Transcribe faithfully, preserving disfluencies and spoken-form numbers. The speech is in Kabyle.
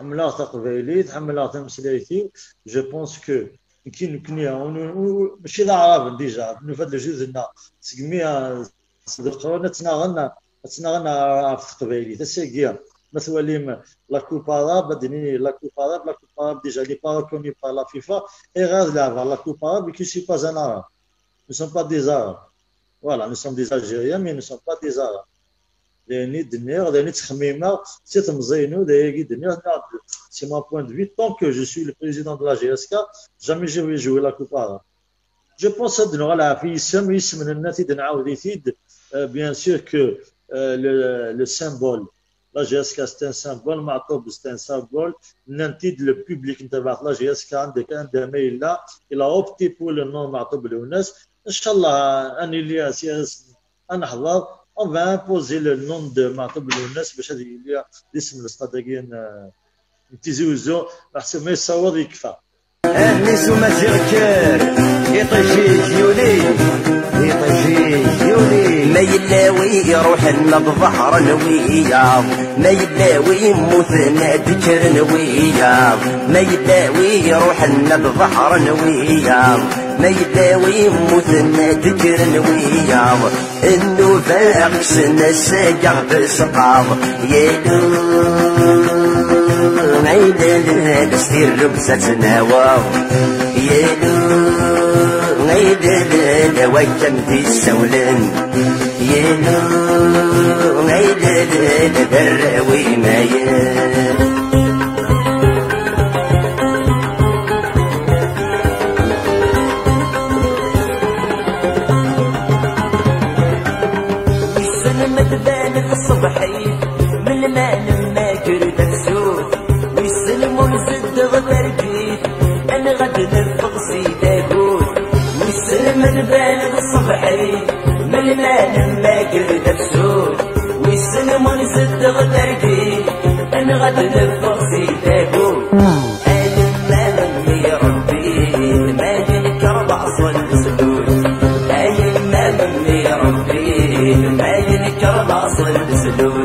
Ḥemmleɣ taqbaylit, ḥemmleɣ tameslayt-iw. Je pense que nekki, nekkni, ur nu-, ur, mačči d aɛraben déjà, nufa-d lejdud-nneɣ segmi, ah, s-, d leqrun ad ttnaɣen, ad ttnaɣen ɣef teqbaylit. Ass-agi, ma twalim la Coupe arabe, ad d-nini la Coupe arabe, la Coupe arabe déjà n'est pas reconnue par la FIFA, ayɣer ad leɛbeɣ la Coupe arabe et que je suis pas un arabe. Nous ne sommes pas des arabes. Voilà, nous sommes des Algériens, mais nous ne sommes pas des arabes. D ayen i d-nniɣ, d ayen i ttxemmimeɣ si temẓi-inu, d ayagi i d-nniɣ, nniɣ-d, c'est mon point de vue. Tant que je suis le président de la G S K, jamais je vais jouer la Coupe arabe. Je pense ad nuɣal ɣef yisem, isem n nnat i d-nɛawed-it-id. Euh, bien sûr que, euh, le, le symbole, la G S K c'est un symbole, Maɛṭub c'est un symbole, nnan-t-id le public n terbaɛt la G S K anda, anda ma yella, il a opté pour le nom Maɛṭub Lwennas. Inchallah, ad nili si, ad neḥḍer, on va imposer le nom de Maɛṭub Lwennas bac ad yili d isem n lestad-agi n, n Tizi Uzzu, meḥsub ma yessaweḍ yekfa. Amis umaziɣ kker, iṭij-ik yuli, iṭij-ik yuli. Ma yella wi iruḥen ad ḍehren wiyaḍ, ma yella wi yemmuten ad kkren wiyaḍ, ma yella wi iruḥen ad ḍehren wiyaḍ, ma yella wi yemmuten ad kkren wiyaḍ. Nnuba kksen-as agaɣ d sqaḍ. Yelu aylal s tirrugza ttnawaḍ. Yelu aylal wakkan d-issawlen. Yelu aylal d arraw imayen. Wissen ma tban tṣebḥit, melmi nemmager tafsut. Wissen ma ur zeddeɣ targit, anɣa ad neffeɣ si tagut. Wissen ma tban tṣebḥit, melmi nemmager tafsut. Wissen ma ur zeddeɣ targit, anɣa ad neffeɣ si tagut. Ay yemma, mmi Rebbi, ma yenker laṣel d sdud. Ay yemma, mmi Rebbi, ma yenker laṣel d sdud.